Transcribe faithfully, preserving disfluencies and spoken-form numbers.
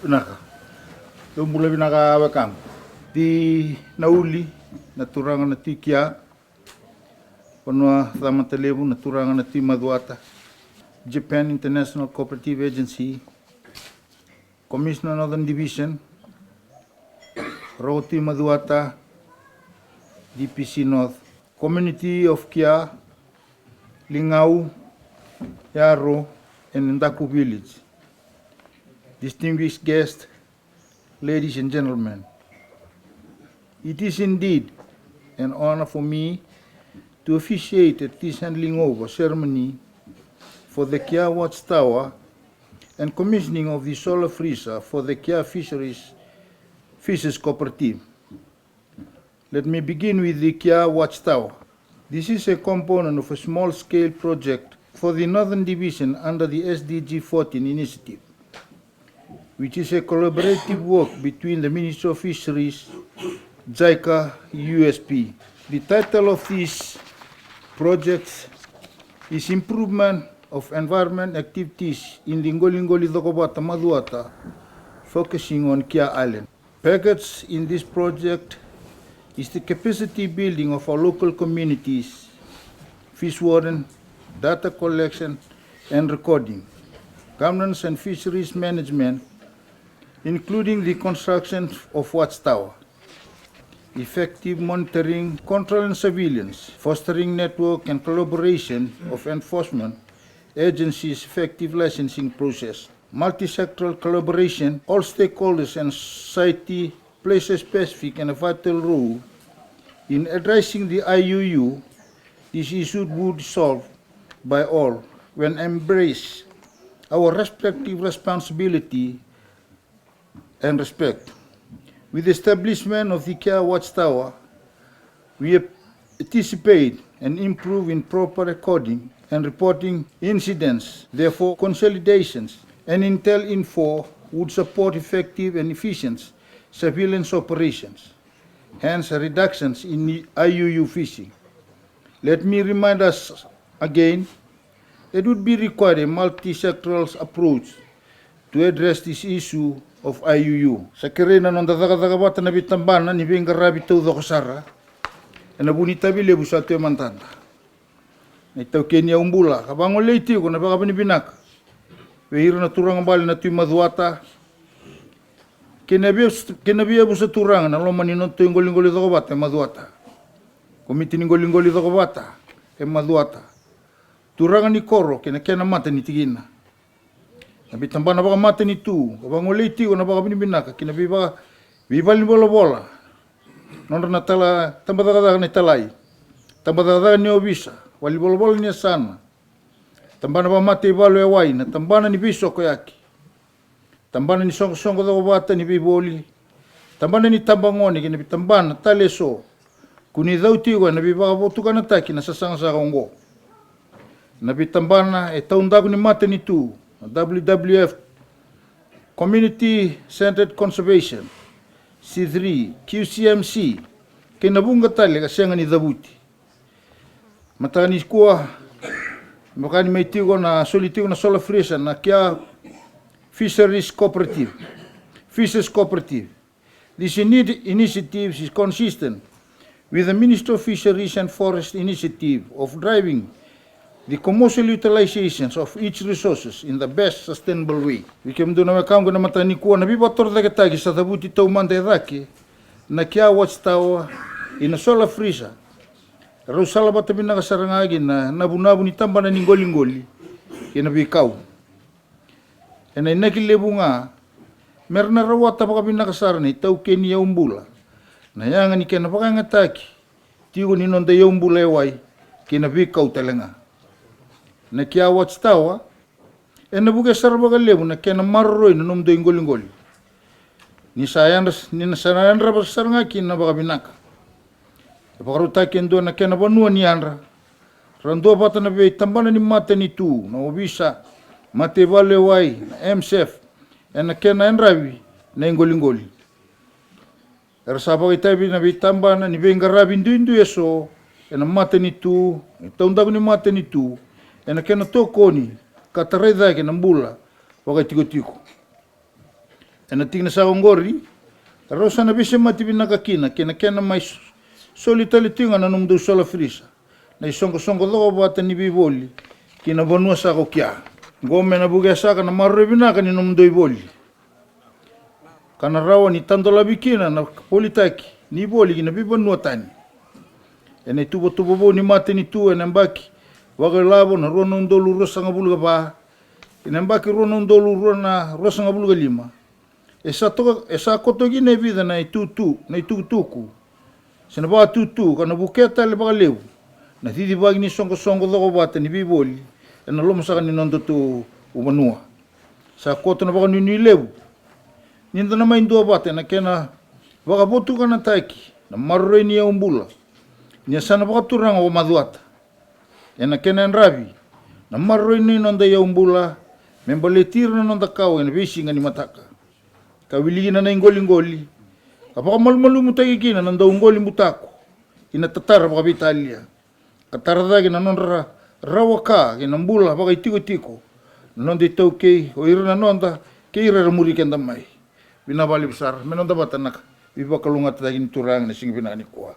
Vinaka. Dou bula vinaka wekaqu. Tui Nauli na turaga na Tui Kia. Vanua Camatalevu na turaga na Tui Macuata. Japan International Cooperative Agency. Commissioner Northern Division. Roko Tui Macuata. D P C North. Community of Kia, Ligau, Yaro, and Daku Village. Distinguished guests, ladies and gentlemen, it is indeed an honor for me to officiate at this handing over ceremony for the Kia Watchtower and commissioning of the solar freezer for the Kia Fisheries Fishers Cooperative. Let me begin with the Kia Watchtower. This is a component of a small-scale project for the Northern Division under the S D G fourteen initiative, which is a collaborative work between the Ministry of Fisheries, JICA, U S P. The title of this project is Improvement of Environment Activities in the Qoliqoli Cokovata Macuata, focusing on Kia Island. Packaged in this project is the capacity building of our local communities, fish warden, data collection and recording, governance and fisheries management, including the construction of watchtower, effective monitoring, control and surveillance, fostering network and collaboration of enforcement agencies, effective licensing process, multi-sectoral collaboration, all stakeholders and society plays a specific and a vital role in addressing the I U U. This issue would solve by all when embrace our respective responsibility and respect. With the establishment of the Care Watchtower, we anticipate an improve in proper recording and reporting incidents. Therefore, consolidations and intel info would support effective and efficient surveillance operations, hence reductions in I U U fishing. Let me remind us again, it would be required a multi-sectoral approach to address this issue of I U U. Sa kerei na noda cakacaka vata na veitabana ni veiqaravi taucoko sara ena vu ni tavi levu sa tu e matada. Na itaukei ni yaubula ka vagolei tiko na vakavinavinaka vei ira na turaga bale na Tui Macuata kei na via, kei na via vusa turaga na loma ni noda Tui Qoliqoli Cokovata e Macuata, Komiti ni Qoliqoli Cokovata e Macuata, turaga ni koro kei na kena mata ni tikina. Na veitabana vakamatanitu ka vagolei tiko na vakavinavinaka ki na veivaka, veivalenivolavola, nodra na tala, tabacakacaka ni talai, tabacakacaka ni ovisa, valenivolavola ni yasana, tabana vakamataivalu e wai, na tabana ni veisokoyaki, tabana ni soqosoqo cokovata ni veivoli, tabana ni tabagone kei na veitabana tale eso ko ni cau tiko ena veivakavotukanataki na sasaga saka oqo. Na veitabana e taudaku ni matanitu, na W W F, Community Centered Conservation, C three, Q C M C, kei na vuqa tale ka sega ni cavuti. Mataka nikua, vaka ni mai tiko na soli tiko na solar freezer na Kia Fisheries Cooperative, Fishers Cooperative. This ini-, initiative is consistent with the Ministry of Fisheries and Forest initiative of driving the commercial utilizations of its resources in the best sustainable way. Vei kemudou na wekaqu, ena mataka nikua na veivakatorocaketaki sa cavuti taumada e cake na Kia Watchtower ina solar freezer. Rau salavata vinaka sara ga kina na navunavu ni tabana ni qoliqoli kei na veikau. Ena inaki levu ga mera na rawata vakavinaka sara na itaukei ni yaubula na yaga ni kena vakayagataki tiko ni noda yaubula e wai kei na veikau tale ga. Na Kia Watchtower ena vuke sara vakalevu na kena maroroi na nomudou iqoliqoli ni sa yadra, ni na sa yadra sara ga kina vakavinaka. E vakarautaki e dua na kena vanua ni yadra. Ra duavata na veitabana ni matanitu, na ovisa, mataivalu e wai, na M S F, ena kena yadravi na iqoliqoli. Era sa vakaitavi na veitabana ni veiqaravi duidui eso ena matanitu, e taudaku ni matanitu, ena kena tokoni ka tarai cake na bula vakaitikotiko. Ena tikina saka oqori, rau sa na veisemati vinaka kina kei na kena mai soli tale tiko ga na nomudou sola firisa na isoqosoqo cokovata ni veivoli ki na vanua saka o kea. Oqo me na vukea saka na maroroi vinaka ni nomudou ivoli, ka na rawa ni tadolavi kina na volitaki ni voli ki na veivanua tani. Ena ituvatuva vou ni matanitu ena yabaki vakailavo na rua na udolu ruasagavulu ka va kei na yabaki rua na udolu rua na ruasagavulu ka lima, e sa toka, e sa koto kina e vica na itutu, na itukutuku se na vakatutu ka na vukea tale vakalevu na cicivaki ni soqosoqo cokovata ni veivoli ena loma saka ni nodatou vanua. Sa koto na vakanuinui levu ni da na mai duavata ena kena vakavotukanataki na maroroi ni yaubula ni yasana vakaturaga o Macuata. Ena kena yadravi na maroroi ni noda yaubula me baleti ira na noda kawa ena veisiga ni mataka, ka wili kina na iqoliqoli, ka vakamalumalumutaki kina na dauqoli butako ki na tatara vakaveitalia, ka tara cake na nodra rawa ka ki na bula vakaitikotiko na noda itaukei, o ira na noda kei ira era muri keda mai. Vinaka vakalevu sara me noda vata na ka veivakalougatataki ni Turaga ena siga vinaka nikua.